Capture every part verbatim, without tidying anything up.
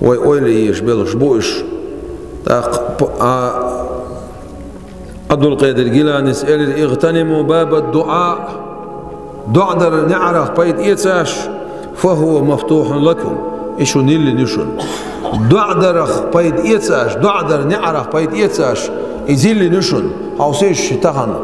Вай ойла еш белуш бу уьш. ТӀаккха п-, а, Ӏабдулкъадир Гиланис элира: «Игътаниму баба дуӀа». ДоӀа дар неӀарах пайда эцаш, «фа хӀува мафтухьун лакум». И шуна йиллина ю шуна. ДоӀа дарах пайда эцаш, доӀа дар неӀарах пайда эцаш, и йиллина ю шуна. Хьовсийша ши тахана.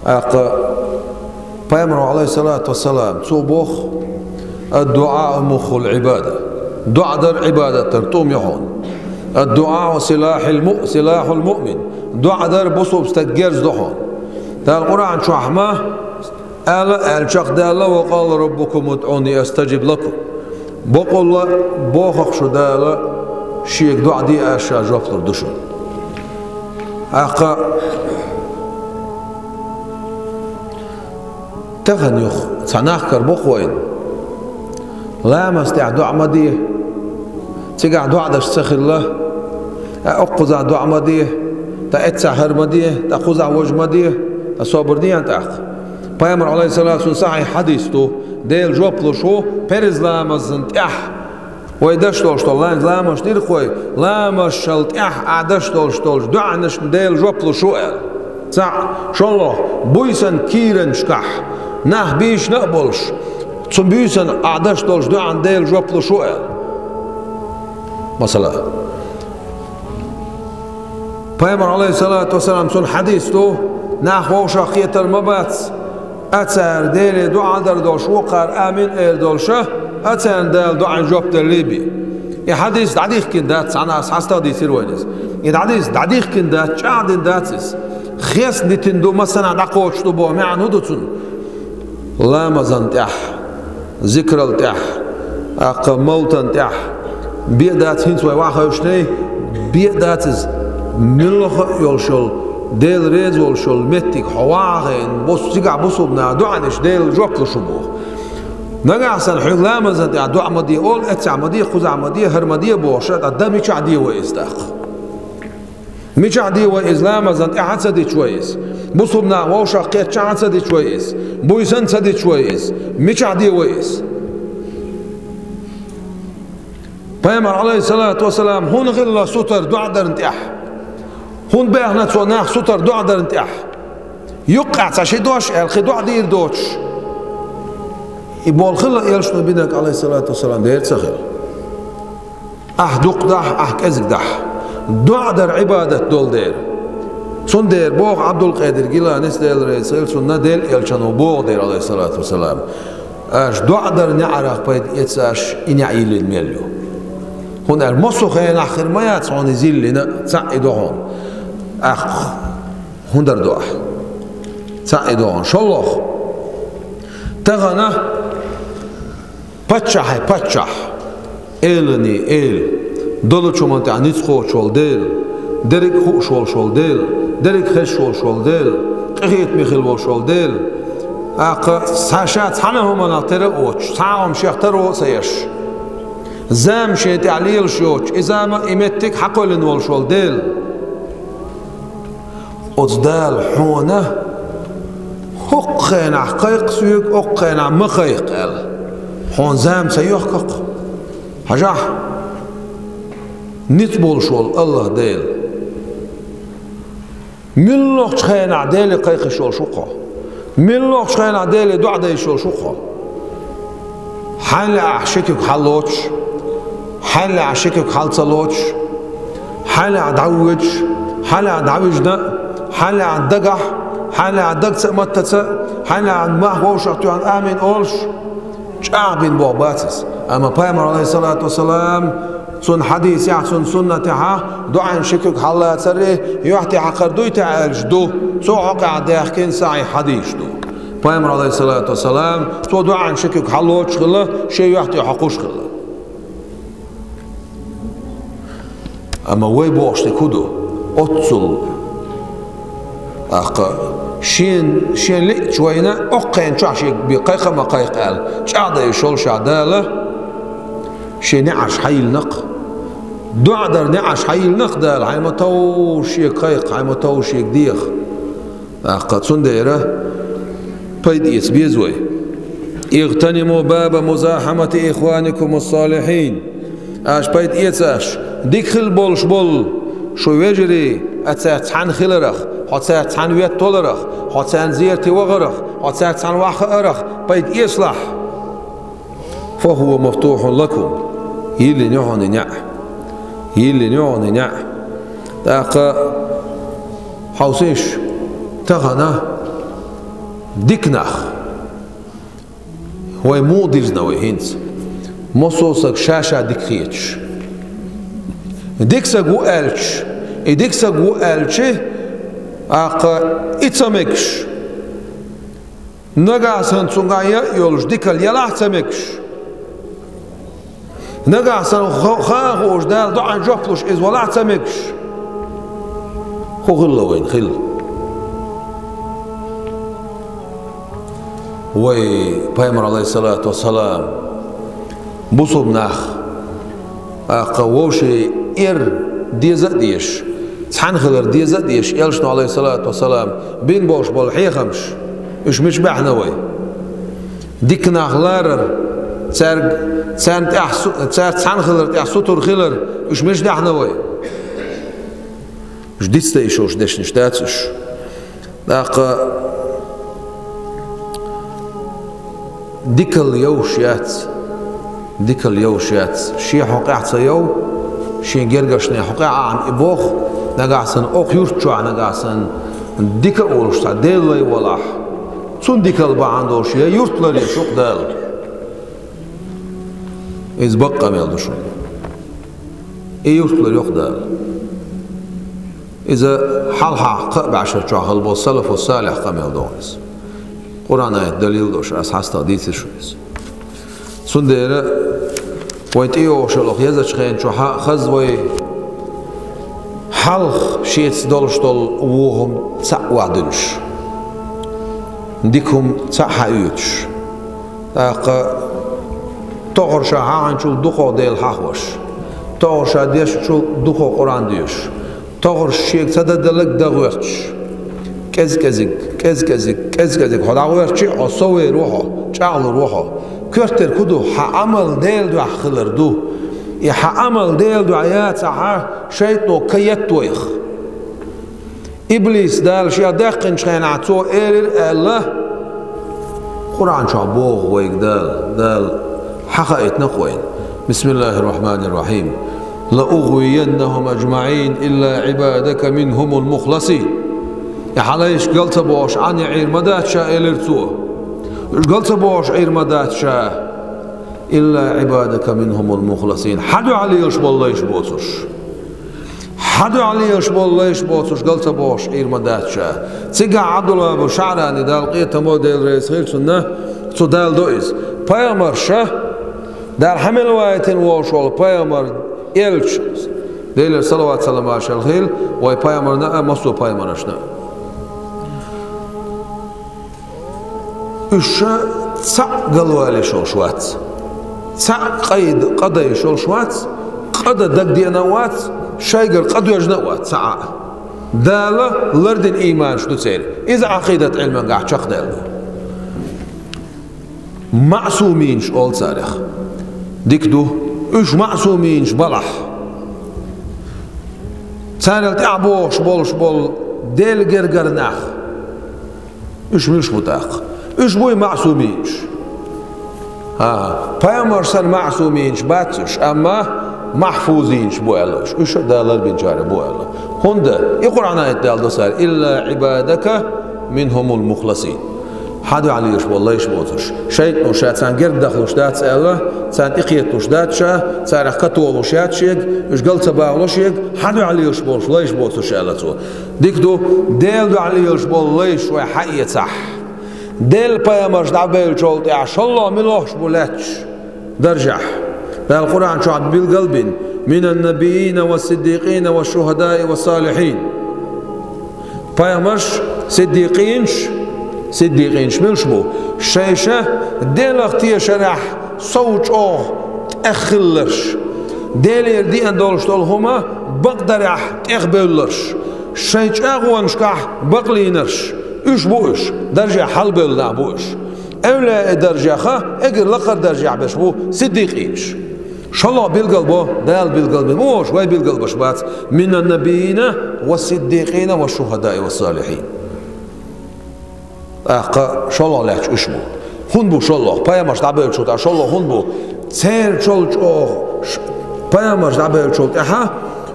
ТӀаккха Пайхамара, Ӏалайхиссалату вассалам, цо боху: «Ад-дуӀа муххул Ӏибада». ДоӀа дар Ӏибадат дар тӀум ю хьуна. «Ад-дуӀа силахьул му-, силахьул муъмин». ДоӀа дар бусулба стаг герз ду хьуна. Дала Къуръан чохь ма аьлла, аьлла чекхдаьлла: «Ва къала раббукум удӀуни астаджиб лакум». Бакъулла боху шу Дала, шега доӀа де, аса ша жоп лур ду шуна. ТӀаккха тахана юха цхьа нах карабо вайна. Ламаз тӀехь доӀа ма де. Цигахь доӀа даш ца хилла. Ткъа оккхузахь доӀа ма де. ТӀаккха эццахь хӀара ма де. ТӀаккха кхузахь важа ма де. ТӀаккха собар де тӀаккха. Пайхамара, Ӏалайхиссалату вассалам, сахьихь хьадис ду. Дела жоп луш ву парз ламазна тӀехь. Вай даш долуш долу лан-, ламазаш дира-кх вай, ламазашал тӀехь а даш долуш долчу доӀанашна Дела жоп луш ву аьлла. Цхьаъ, шолгӀа, буьйсанна кийранашкахь нах бийшина а болуш, цу буьйсанна а даш долчу доӀанна Дела жоп луш ву аьлла. Масала, Пайхамара, Ӏалайхиссалату вассалам, цуьнан хьадис ду: нах вовшах кхетар ма бац, а цара Деле доӀа дар долуш, вукхара амин эр долуша, а царна Дала доӀин жоп деллий бен. И хьадис дӀадихкина дац, цхьана аса хьастагӀа дийцира вайна иза. И хьадис дӀадихкина дац, чӀагӀдина дац иза. Хестна дитина ду, массанхьа дӀакхочуш ду боху маьӀна хӀун ду цуьнан? Ламазан тӀехь, зикрал тӀехь, тӀаккха малтан тӀехь бен дац, хӀинца вай вахавшинай, бен дац иза. Муьлхха а йолуш йолу, Дела реза волуш йолу меттиг хьо вахийна, бус-, цигахь бусулба наха доӀанаш Дела жоп луш ву боху. Нагахь санна хьоьга ламазан тӀехь доӀа ма де олу, эццахь ма де, кхузахь ма де, хӀара ма де бохуш, ткъа дан мичахь де вай иза тӀаккха? Мичахь де вай иза ламазан тӀаьхьа ца дича вай иза? Бусулба нах вовшах кхетчахьа ца дича вай иза? Буьйсанна ца дича вай иза? Мичахь де вай иза? Пайхамар, Ӏалайхиссалату вассалам, хӀунда хилла сутара доӀа дарна тӀехь? ХӀунда баьхна цо нах сутара доӀа дарна тӀехь? Юккъехь цхьа ши дош аьлла, кхин доӀа дийр доцуш. И болу хилла элчано бинарг, Ӏалайхиссалату вассалам, дера ца хилла. Ахь дукха дахь, ахь кӀезиг дахь. ДоӀа дар Ӏибадат долу дера. Цундела боху Ӏабдулкъадир Гиланис, Дела реза хила цунна, Делан элчано боху дера, Ӏалайхиссалату вассалам: «Аша доӀа дар неӀарах пайда эца, аша и неӀ йиллина мел ю». ХӀунда аьлча массо а хенахь хир ма яц хьуна иза йиллина, цхьаъ и ду хьуна. Ахь хӀун дар ду ахь? Цхьаъ и ду хьуна. ШолгӀа. Тахана паччахьий паччахь, эланий эла, долучу хӀуманна тӀехь ницкъ кхочуш волу Дела, дерриг а хууш волуш волу Дела, дерриг а хезаш волуш волу Дела, къинхетаме хила волуш волу Дела, тӀаккха цхьа ша цхьана а хӀуманах тера а воцуш, цхьа а хӀума шех таро а ца еш, зама шен тӀехь лелаш йоцуш, и зама а, и меттиг а хьакхоьллина волуш волу Дела. Оцу Дала хьуна хӀокху хенахь кхайкха соьга, окху хенахь ма кхайкха аьлла, хьуна зама ца йохка-кх. Хьажахь, ницкъ болуш волу АллахӀ Дела. Муьлххачу хенахь Деле кхайкхаш волуш ву-кх хьо. Муьлххачу хенахь Деле доӀа дайш волуш ву-кх хьо. Хьайна лаахь ши куьг хьаллоцуш, хьайна лаахь ши куьг хьал ца лоцуш, хьайна лаахь дӀавоьдуш, хьайна лаахь дӀавижна, хьайна лаахь дагахь, хьайна лаахь дагца а, маттаца а, хьайна лаахь мах вовшах тоьхна амин олуш, чӀагӀбина боху бац иза. Амма Пайхамар, Ӏалайхиссалату вассалам, цуьнан хьадисехь, цуьнан суннатехь доӀин ши куьг хьаллацар а, юьхь тӀе хьакхар дуй те аьлча ду, цо хьокъехь даьхкина сахьихь хьадисаш ду. Пайхамар, Ӏалайхиссалату вассалам, цо доӀин ши куьг хьаллоцуш хилла, шен юьхь тӀе хьокхуш хилла. Амма вай бохуш дерг хӀун ду? Оццул, тӀаккха, шен, шен лиъча вайна, окху хенан чохь шега бен кхайкха а ма кхайкха аьлла, чӀагӀдайш йолуш Дала шен неӀарш хьайиллина-кх. ДоӀа дар неӀарш хьайиллина-кх Дала, хьайн ма товш шега кхайкха, хьайн ма товш шега деха. ТӀаккха цундела пайда эца беза вай. «Игътаниму баба музахьамати ихваникумус-салихьин». Аша пайда эца аша, дика хила болуш болу шун вежарий, а цаьрца цхьаьна хиларах, хьо цаьрца цхьаьна ветталарах, хьо царна зерате вахарах, хьо цаьрца цхьаьна вахаарах пайда эцалахь. فهو مفتوح لكم. Йиллина ю хьуна и неӀ. Йиллина ю хьуна и неӀ. ТӀаккха хьовсийша, тахана дика нах. Вай муха дирзина вай хӀинца? Массо а саг ша-ша дика хеташ. Дика саг ву аьлча, и дика саг ву аьлча, аккха и ца мегаш. Нагахь санна цуьнгахь яа йолуш дикалла ялахь а ца мегаш. Нагахь санна хо-, хаа хууш Дала доӀанна жоп луш иза валахь а ца мегаш. ХӀун хилла вайна хилла? Вай Пайхамар, Ӏалайхиссалату вассалам, бусулба нах, аккха вовшийн эр деза а дезаш, цхьаьна хилар деза а дезаш, элчано, Ӏалайхиссалату вассалам, бина болуш болу хьехамаш, уьш мича баьхна вай? Дика нах ларар, цаьрга, царна тӀехь су-, цаьрца цхьаьна хилар тӀехь сутур хилар, уьш мича даьхна вай? Уьш дицдан йиш йолуш дешнаш дац уьш. ТӀаккха дикалла йовш яц, дикалла йовш яц. Шен хьокъехь ца йов, шен гергарчане хьокъехь ахьа и боху, нагахь санна окху юрт чохь, нагахь санна дика а волуш цхьа Делан лай валахь, цунна дикалла бахьана долуш я юрт ларъеш ву-кх Дала. Иза бакъ къамел ду шуна. И юрт ларъеш ву-кх Дала. Иза хьалхахь кхаа бӀешар чохь хилла болу салафу салихь къамел догӀу иза. Къуръан аят далил долуш, аса хьастагӀа дийцира шуна иза. Цундела вайн тӀейогӀуш йолу езачу хенан чохь а хаза вай хьалха шеца долуш долу вон хӀума цхьаъ охьадуьллуш, дика хӀума цхьаъ хьаоьцуш. ТӀаккха тохара ша хьахьанчул дукхох Дела хьахош, тохара ша дешначул дукхох Къуръан доьшуш, тохара шега ца дадалларг дагӀоьртуш. КӀез-кӀезиг, кӀез-кӀезиг, кӀез-кӀезиг хьо дӀагӀоьртичи, хьо совер ву хьо, чӀагӀлур ву хьо. Коьртера хӀун ду? Хьан Ӏамал Делан дуьхьа хилар ду. И хьан Ӏамал Делан дуьхьа яцахь, шайтӀано каетта вайх. Иблис Дала шех даьккхинчу хенахь, цо элира аьлла, Къуръан чохь боху вайга Дала, Дала хьахаийтина-кх вайна. Бисмиллахир-рахманир-рахим. «لأغوينهم أجمعين إلا عبادك منهم المخلصين». И хьан лайшка гал ца бохуш Ӏан Ӏийр ма дац ша, элира цо. Уьш гал ца бохуш Ӏийр ма дац ша. «إلا عبادك منهم المخلصين». Хьан дуьхьа лелаш болу лайш боцурш. Хьан дуьхьа лелаш болу лайш боцурш гал ца бохуш Ӏийр ма дац ша. Цигахь Ӏабдулла бу ШаӀрани, Дала къинхетам бо, Дела реза хила цунна, цо далдо иза. Пайхамарша, Дала хьан мел вайтина волуш волу пайхамар, элча, Делера салават-салам аш хила, вай пайхамарна а, массо а пайхамаршна а. Уьш цхьаъ галвалийш йолуш вац. Цхьаъ къайда къа дайш йолуш вац, къа дан дагадеана а вац, шайгара къа доьжна а вац цхьа а. Дала лардина ийманаш ду церан. Иза Ӏакъидат Ӏилмангахь чекхдаьлла ду. Маъсуминаш олу царех. Дика ду, уьш маъсуминаш балахь. Царел тӀаьхьа бохуш болуш болу Делан гергара нах. Уьш муьлш бу тӀаккха? Уьш буй маъсуминаш. ХӀан, пайхамарш санна маъсуминаш бац уьш, амма махьфузинаш бу аьлла уьш. Уьш а Дала ларбинчарех бу аьлла. ХӀунда и Къуръан аят далдо цара: «إلا عبادك منهم المخلصين». Хьан дуьхьа лелаш болу лайш боцурш. ШайтӀано ша царна герга дахалуш дац аьлла, царна тӀекхеталуш дац ша, царах католуш яц шега, уьш гал ца багӀало шега, хьан дуьхьа лелаш болуш лайш боцурш аьлла цо. Дика ду, Делан дуьхьа лелаш болу лайш вай хьаэцахь. Делан пайхамарш дӀабевллачул тӀаьхьа шолгӀа мила лохуш бу лаьтташ даржехь? Дала Къуръан чохь билгал бина: «من النبيين والصديقين والشهداء والصالحين». Пайхамарш, сиддикъинаш, сиддикъинаш муьлш бу? Шайша Делах тешарехь сов чӀогӀа тӀеххилларш, Делера деана долуш долу хӀума бакъдарехь тӀехбевлларш, шайн чӀагӀонашкахь бакълийнарш, уьш бу уьш, даржехь хьалабевлла нах бу уьш. Эвлаяи даржеха эггара лакхара даржехь берш бу сиддикъинаш. ШоллагӀа билгал бо, Дала билгал бо, муш вай билгал беш бац: «Минан набийина ва сиддикъина ва шухадаи ва салихӀин». ТӀаккха шоллагӀа лаьтташ уьш бу. ХӀунда бу шоллагӀа? Пайхамарш дӀабевллачул тӀехьа шоллагӀа хӀунда бу? Церан чол чӀогӀа ш-, пайхамарш дӀабевллачул тӀехьа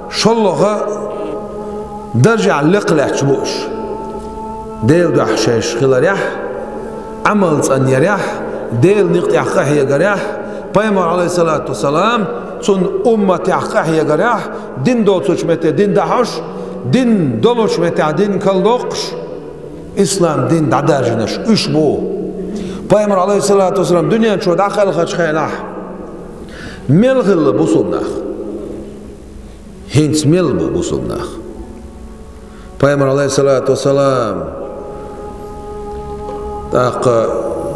шоллагӀа даржехь лекха лаьтташ бу уьш. Делан дуьхьа шаьш хиларехь, Ӏамал цӀанъярехь, Делан никъ тӀехь къахьегарехь, пайхамар, Ӏалайхиссалату вассалам, цун умматехь къахьегарехь, дин доцучу метте дин дахьаш, дин долучу меттехь дин калдоккхуш, ислам дин дӀадаржинарш уьш бу. Пайхамар, Ӏалайхиссалату вассалам, дуьнен чу дӀакхелхачу хенахь мел хилла бусулба нах? ХӀинца мел бу бусулба нах? Пайхамар, Ӏалайхиссалату вассалам, тӀаккха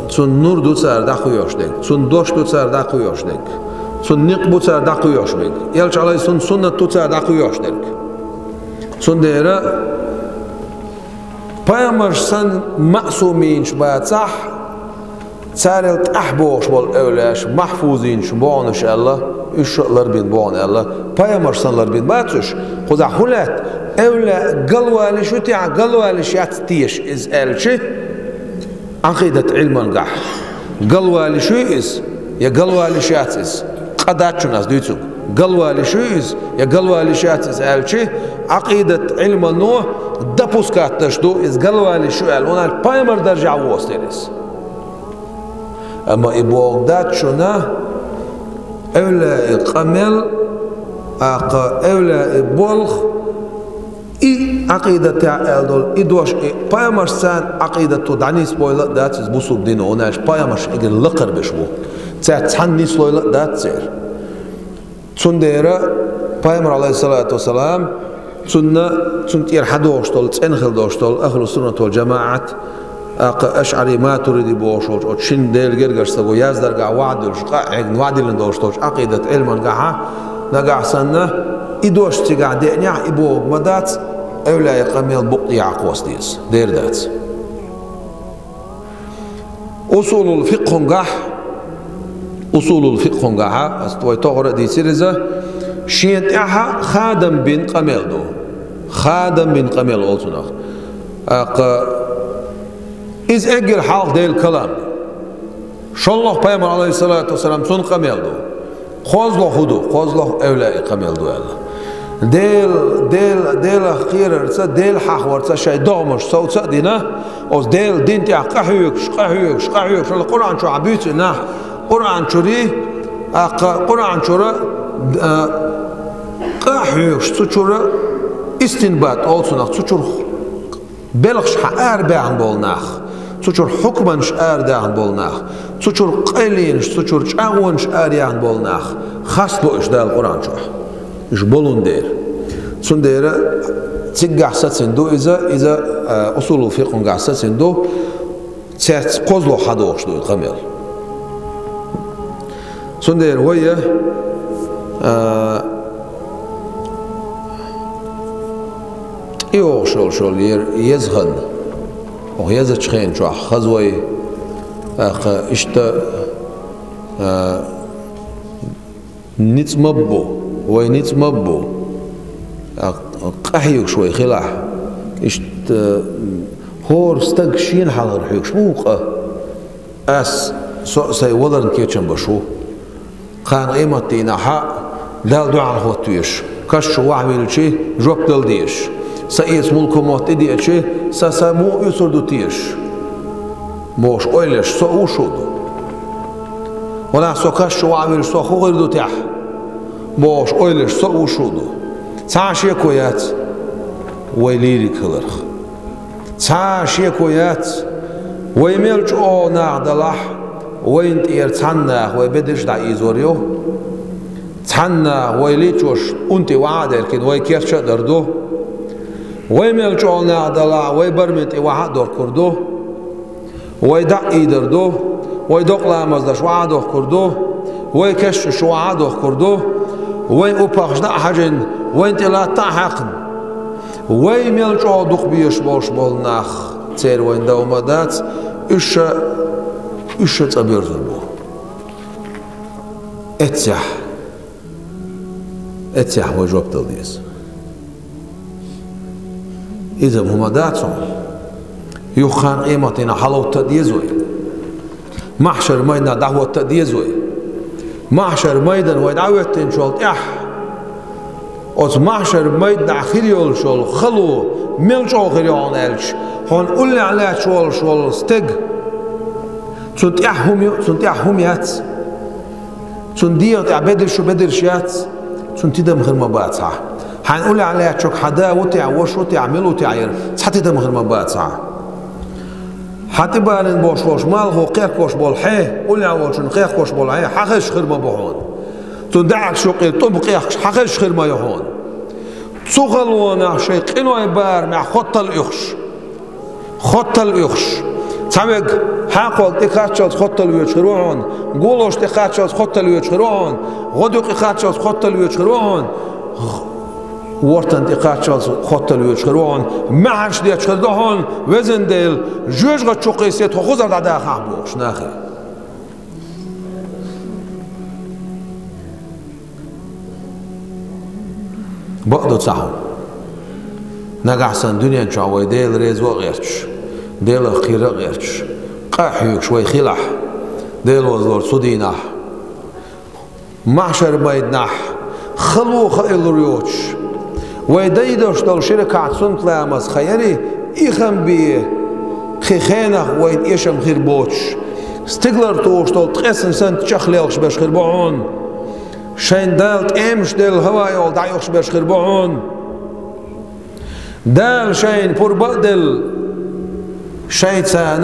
цунна нур ду цара дӀакхоьхьуш дерг, цунна дош ду цара дӀакхоьхьуш дерг, цунна никъ бу цара дӀакхоьхьуш дерг, элча, Ӏалайхиссалам, суннат ду цара дӀакхоьхьуш дерг. Цундела пайхамарш санна маъсуминаш бацахь, царел тӀаьхьа богӀуш болу эвлаяаш махьфузинаш бу хьуна уьш аьлла, уьш а ларбина бу хьуна аьлла, пайхамарш санна ларбина бац уьш. Кхузахь хӀун лаьтта? Эвлаяъ галвалийш ю техь, галвалийш яц теша иза аьлча, Ӏакъидат Ӏилмангахь галвалийш ю иза, я галвалийш яц иза? Къа дац шуна ас дуьйцург. Галвалийш ю иза, я галвалийш яц иза аьлча, Ӏакъидат Ӏилмано допускать деш ду, иза галвалийш ю аьлла, хӀунда аьлча пайхамар даржехь воцуш дара иза. Амма и бохург дац шуна, эвлаяи къамел, тӀаккха эвлаяи болх, и Ӏакъидатехь аьлла долу и дош, и пайхамарш царна Ӏакъидато дӀанисбойла а дац иза бусулба дино, хӀунда аьлча пайхамарш эггара лакхара берш бу. Цаьрца цхьаьна нислойла а дац церан. Цундела пайхамар, Ӏалайхиссалату вассалам, цунна, цунна тӀера хьадогӀуш долу, цӀена хила долуш долу ахьлу суннат вал жамаӀат, тӀаккха ашӀари, матуриди бохуш волчу оцу шина Делан гергарчу стага яздаргахь ваӀда долуш, къа а хьегна ваӀда диллина долуш долчу Ӏакъидат Ӏилмангахьа, нагахь санна, и дош цигахь деънехь, и бохург ма дац, эвлаяи къамел букъ тӀехьа кхосса деза. Дера дац. Усулул фикъхунгахь, усулул фикъхунгахьа, ас вай тохара а дийцира иза, шен тӀаьхьа Хадам бин къамел ду. Хадам бин къамел олу цунах. ТӀаккха иза эггара хьалха Делан калам ду. ШоллагӀа пайхамар, Ӏалайхиссалату вассалам, цунна къамел ду. КхозлагӀа хӀун ду? КхозлагӀа эвлаяи къамел ду аьлла. Дела, Дела, Делах кхерарца, Дела хьахорца шайн догӀмаш совца а дина, оцу Делан дин тӀехь къахьоьгуш, къахьоьгуш, къахьоьгуш, хӀара Къуръан чохь буьйцу нах, Къуръан чуьра, тӀаккха Къуръан чуьра, а, къахьоьгуш, цу чуьра истинбат олу цунах, цу чуьра белхаш хьан арабаьхна болу нах, цу чуьра хьукманаш арадаьхна болу нах, цу чуьра къайленаш, цу чуьра чӀагӀонаш араяьхна болу нах, хас бо уьш Дала Къуръан чохь. Уьш болун дера. Цундела циггахь сацина ду иза, иза, а, усулул фикъхунгахь сацина ду, цаьрца кхозлагӀа хьадогӀуш ду и къамел. Цундела вай, а, тӀейогӀуш йолуш йолу ер-, еза хан, оха езачу хен чохь хаза вай, тӀаккха иштта, а, ницкъ ма бу, вай ницкъ ма бу, а, къахьоьгуш вай хилахь, иштта, хӀора стаг шена хьалхара хьоьгуш ма ву къа. Ас, со а сайн валарна кечам беш ву. Кхана къематдийнахь Далла дуьхьал хӀотта везаш, каш чу вахьа вилчи, жоп дала дезаш. Сан эца мулко мотт тӀедеачи, сан, сан муха оьцур ду теша? Бохуш ойла еш, со а ву, шу а ду. Ванах, со каш чу вахьа вилча, со хӀун хир ду техь? Бохуш ойла еш, со а ву, шу а ду. Цхьа а шеко яц, вай лийриг хиларх. Цхьа а шеко яц, вай мел чӀогӀа нах далахь, вайна тӀера цхьаннах вай бедарш дӀаийзор ю. Цхьаннах вай лийчош ун тӀе вахьа а деркина, вай керча а дар ду. Вай мел чӀогӀа нах далахь, вай бармин тӀе вахьа а дохкур ду. Вай дӀа а ийдар ду, вай докъа ламаз даш вахьа а дохкур ду, вай каш чу вахьа а дохкур ду, вай упахаш дӀа а хьажийна, вайна тӀе латта а хьаькхна. Вай мел чӀогӀа дукха безаш болуш болу нах, церан вайна дов ма дац, уьш а, уьш а цӀа боьрзур бу. Эццехь, Эццехь вай жоп дала деза. Иза хӀума дац хьуна. Юха къематдийнахь хьалотта а деза вай. Маьхьшар майданахь дӀахӀотта а деза вай. Маьхьшар майдан вай дӀахӀоьттинчул тӀаьхьа, оцу маьхьшар майданахь хир йолуш йолу хало мел чӀогӀа хир ю хьуна аьлча, хьуна уллехь лаьтташ волуш волу стеган, цунна тӀехь хӀума ю, цунна тӀехь хӀума яц. Цунна дегӀан тӀехь бедарш ю, бедарш яц, цунна тидам хир ма бац хьан. Хьайн уллехь лаьттачуьнга хьан да ву техь, ваша ву техь, мила ву техь яра, цхьа тидам хир ма бац хьан. Хьан тӀебалийна болуш болуш малхо кхехкош болу хье, уллехь волчунна кхехкош болу хье, хьан хезаш хир ма бу хьуна. Цунна даьӀахкаш юккъера тӀум кхехкаш хьан хезаш хир ма ю хьуна. Цу халонах шайн къиной барамехь хоттал оьхуш. Хоттал оьхуш. Цхьа мега хьакхолга тӀекхаччалц хоттал оьцуш хир ву хьуна, гулош тӀекхаччалц хоттал оьцуш хир ву хьуна, гӀодаюкъ тӀекхаччалц хоттал оьцуш хир ву хьуна, вортан тӀекхаччалц хоттал оьцуш хир ву хьуна, маьхьарш детташ хир ду хьуна, везан Дела, жоьжахатичу кхийсий тхо хузар дӀадахахь бохуш нахе. Бакъ ду цхьа хӀума. Нагахь санна дуьнен чохь вай Дела реза ван а гӀерташ, Делах кхера а гӀерташ, къа а хьоьгуш вай хилахь, Дела вазлора цу дийнахь, маьхьшар майданахь хало хаалур йоцуш, вай дайдеш долу ши ракаӀат суннат ламаз хан яри, и хан бен, кхин хенахь вайна эшам хир боцуш, стигалара тухуш долу ткъесна санна чӀогӀа лелхаш берш хир бу хьуна. Шайна Дала тӀемаш делла хӀаваъ йолу дӀаюхуш берш хир бу хьуна. Дала шайна пурба а делла, шайца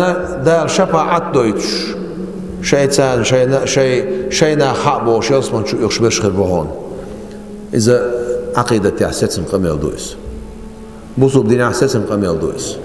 Дала шапаӀат а дойтуш, шайца шайна, шай, шайна хьа а бохуш, ялсамани чу оьхуш берш хир бу хьуна. Иза Ӏакъидатехь сецна къамел ду иза. Бусулба динехь сецна къамел ду иза.